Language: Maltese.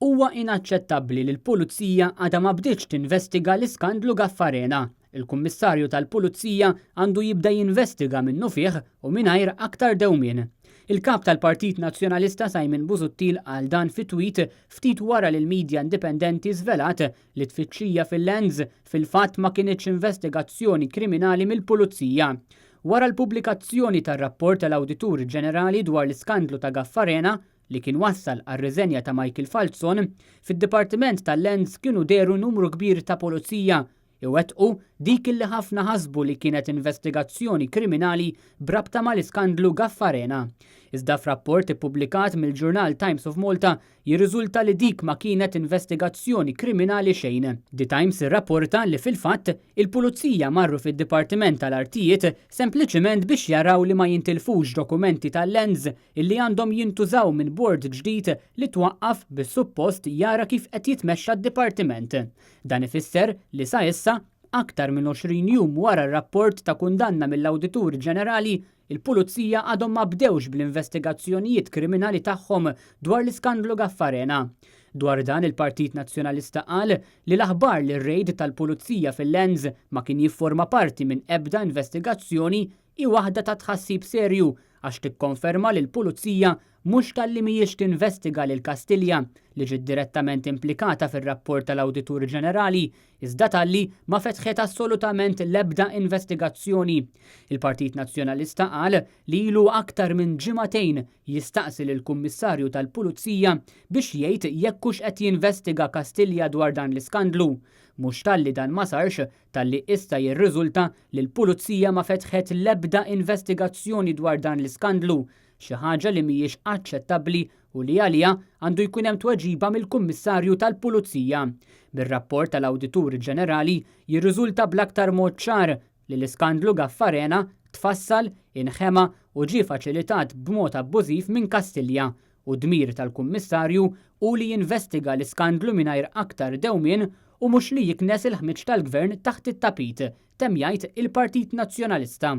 Huwa inaċċettabbli li l-Pulizija għadha ma bdietx tinvestiga l-iskandlu Gaffarena. Il-Kummissarju tal-Pulizija għandu jibda jinvestiga minnufih u mingħajr aktar dewmien. Il-Kap tal-Partit Nazzjonalista Simon Busuttil qal dan fi tweet ftit wara li l-midja indipendenti żvelat li tfittxija fil-Lands fil-fatt ma kinitx investigazzjoni kriminali mill-Pulizija. Wara l-pubblikazzjoni tar-rapport tal-Awditur Ġenerali dwar l-iskandlu ta' Gaffarena, li kien wassal għar-riżenja ta' Michael Falzon, fid-Dipartiment tal-Lands kienu dehru numru kbir ta' pulizija iwettqu dik li ħafna ħasbu li kienet investigazzjoni kriminali b'rabta mal-iskandlu Gaffarena. Iżda f'rapport ippubblikat mill-ġurnal Times of Malta jirriżulta li dik ma kienet investigazzjoni kriminali xejn. The Times irrapporta li fil-fatt il-pulizija marru fid-Dipartiment tal-Artijiet sempliċiment biex jaraw li ma jintilfux dokumenti tal-Lands illi għandhom jintużaw minn bord ġdid li twaqqaf biex suppost jara kif qed jitmexxa d-dipartiment. Dan ifisser li sa issa, aktar minn 20 jum wara r-rapport ta' kundanna mill-Awditur Ġenerali, il-Pulizija għadhom ma bdewx bl-investigazzjonijiet kriminali tagħhom dwar l-iskandlu Gaffarena. Dwar dan il-Partit Nazzjonalista qal li l-aħbar li r-rejd tal-Pulizija fil-Lands ma kien jifforma parti minn ebda investigazzjoni hi waħda ta' tħassib serju għax tikkonferma li l-Pulizija mhux talli mhijiex tinvestiga lil Kastilja li ġiet direttament implikata fir-rapport tal-Awditur Ġenerali, iżda talli ma fetħet assolutament l-ebda investigazzjoni. Il-Partit Nazzjonalista qal li ilu aktar minn ġimagħtejn jistaqsi lill-Kummissarju tal-Pulizija biex jgħid jekk hux qed jinvestiga Kastilja dwar dan l-iskandlu. Mhux talli dan ma sarx, talli issa jirriżulta li l-Pulizija ma fetħet l-ebda investigazzjoni dwar dan l-iskandlu, xi ħaġa li mhijiex aċċettabbli u li għaliha għandu jkun hemm tweġiba mill-Kummissarju tal-Pulizija. Bir-rapport tal-Awditur Ġenerali jirriżulta bl-aktar mod ċar li l-iskandlu Gaffarena tfassal, inħema u ġie faċilitat b'mod abbużiv minn Kastilja u d-dmir tal-Kummissarju hu li jinvestiga l-iskandlu mingħajr aktar dewmien u mhux li jiknes il-ħmiġ tal-Gvern taħt it-tapit, temm jgħid il-Partit Nazzjonalista.